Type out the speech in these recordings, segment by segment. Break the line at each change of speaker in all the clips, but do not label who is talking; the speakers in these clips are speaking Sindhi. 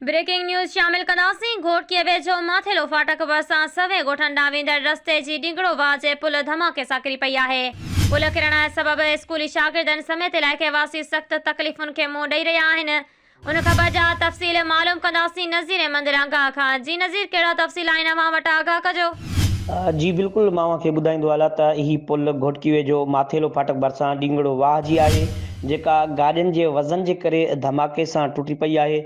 بريڪنگ نيوز شامل ڪنداسين، گهوٽڪيء ويجهو ماٿيلو ڦاٽڪ ڀرسان سوين ڳوٺن ڏانهن ويندڙ رستي جي ڊينگڙو واهه جي پل ڌماڪي سان ڪري پئي آهي. پل ڪرڻ سبب اسڪولي شاگردن سميت علائقي واسي سخت تڪليفن کي منهن ڏئي رهيا آهن. ان خبر جا تفصيل معلوم ڪنداسين نذير احمد لانگاهه کان. جي نذير ڪهڙا تفصيل آهن اوهان وٽ آگاهه ڪجو.
جي بلڪل مان اوهان کي ٻڌائيندو هلان ته هي پل گهوٽڪي ويجهو ماٿيلو ڦاٽڪ ڀرسان ڊينگڙو واهه جي آهي جيڪا گاڏين جي وزن جي ڪري ڌماڪي سان ٽٽي پئي آهي.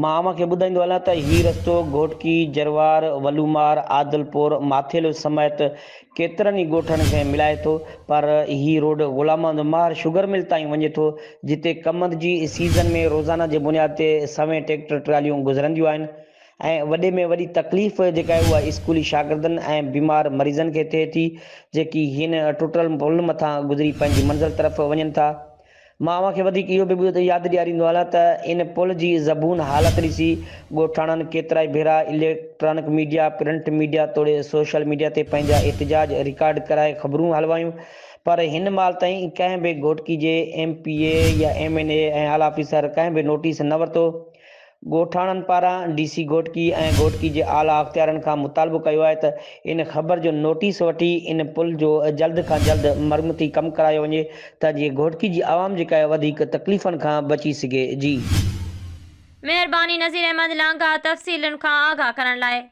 مان اوهان کي ٻڌائيندو هلان ته هي رستو گهوٽڪي، جروار، ولومار، عادلپور، ماٿيلو سميت ڪيترن ئي ڳوٺن کي ملائي ٿو پر هي road Ghulam Muhammad Mahar sugar mill تائين وڃي ٿو جتي ڪمند جي سيزن ۾ روزانه جي بنياد تي سوين ٽيڪٽر ٽراليون گذرنديون آهن ۽ وڏي ۾ وڏي تڪليف جيڪا آهي اها اسڪولي شاگردن ۽ بيمار مريضن کي ٿئي ٿي جيڪي هن ٽٽل پل مٿان گذري پنهنجي منزل طرف وڃن ٿا. مان اوهان کي وڌيڪ اهو به ياد ڏياريندو هلان ته ان پل جي زبون حالت ڏسي ڳوٺاڻن ڪيترائي ڀيرا اليڪٽرانڪ ميڊيا، پرنٽ ميڊيا توڙي سوشل ميڊيا تي پنهنجا احتجاج رڪارڊ ڪرائي خبرون هلوايون پر هن مهل تائين ڪنهن به گهوٽڪي جي ايم پي اي يا ايم اين اي ۽ اعليٰ آفيسر ڪنهن به نوٽيس نه ورتو. ڳوٺاڻن پاران ڊي سي گهوٽڪي ۽ گهوٽڪي جي اعليٰ اختيارين کان مطالبو ڪيو آهي ته ان خبر جو نوٽيس وٺي ان پل جو جلد کان جلد مرمتي ڪم ڪرايو وڃي ته جيئن گهوٽڪي جي عوام جيڪا آهي وڌيڪ تڪليفن کان بچي سگهي جي.
مهرباني نذير احمد لانگاهه تفصيلن کان آگاهه ڪرڻ لاء.